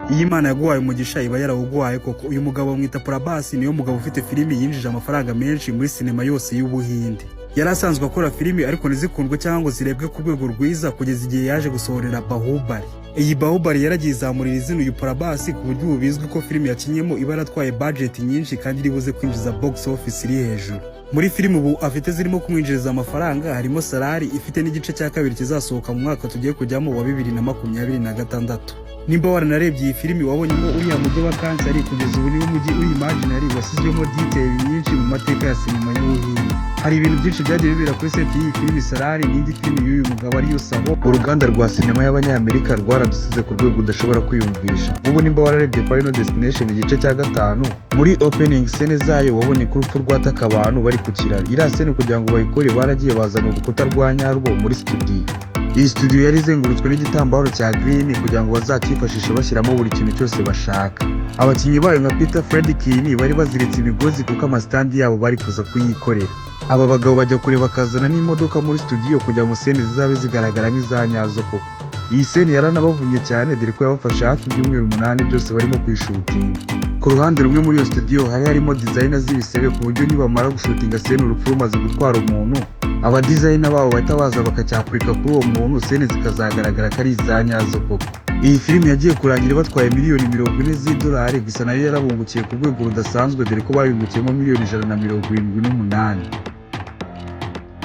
Iyo Imana yaguhaye umugisha, iba yarawuguhaye koko. Uyu mugabo bamwita Prabhas, niyo mugabo ufite filimi yinjije amafaranga menshi muri sinema yose y'Ubuhinde. Yari asanzwe akora filimi, ariko ntizikundwe cyangwa ngo zirebwe ku rwego rwiza, kugeza igihe yaje gusohorera Bahubali. Iyi Bahubali yaragiye izamurira izina uyu Prabhas, ku buryo ubu bizwi ko filimi yakinnyemo iba yaratwaye budget nyinshi kandi iri buze kwinjiza box office iri hejuru. Muri filimi ubu afite zirimo kumwinjiriza amafaranga harimo Salaar, ifite n'igice cya kabiri kizasohoka mu mwaka tugiye kujyamo wa 2026. Nimba waranarebye iyi filimi, wabonyemo uriya mujyi wa Kansari. Kugeza ubu niwo mujyi uri imaginary wasizwemo detail nyinshi mu mateka ya sinema y'Ubuhinde. Hari ibintu byinshi byagiye bibera kuri set y'iyi filimi Salaar n'indi filimi y'uyu mugabo ariyo Saaho. Uruganda rwa sinema y'Abanyamerika rwaradusize ku rwego udashobora kwiyumvisha. Ubu nimba wararebye Final Destination igice cya gatanu, muri opening scene zayo wabonye ko urupfu rwataka abantu bari ku kiraro. Iriya scene, kugira ngo bayikore, baragiye bazana urukuta rwa nyarwo muri studio. Iyi studio yari izengurutswe n'igitambaro cya green kugira ngo bazacyifashishe bashyiramo buri kintu cyose bashaka. Abakinnyi bayo nka Peter Friedkin bari baziritse imigozi kuko ama stunt yabo bari kuza kuyikorera. Aba bagabo bajya kure, bakazana n'imodoka muri studio kugira ngo scene zizabe zigaragara nk'iza nyazo koko. Iyi scene yaranabavunnye cyane, dore ko yabafashe hafi ibyumweru 8 byose barimo kuyishutinga. Ku ruhande rumwe muri iyo studio hari harimo designer z'ibisebe, ku buryo nibamara gushutinga scene urupfu rumaze gutwara umuntu, aba designer babo bahita baza bakacyapurika kuri uwo muntu, scene zikazagaragara ko ari iza nyazo koko. Iyi filimi yagiye kurangira batwaye miliyoni 40 z'idolari, gusa nayo yarabungukiye ku rwego rudasanzwe, dore ko bayungukiyemo miliyoni 178.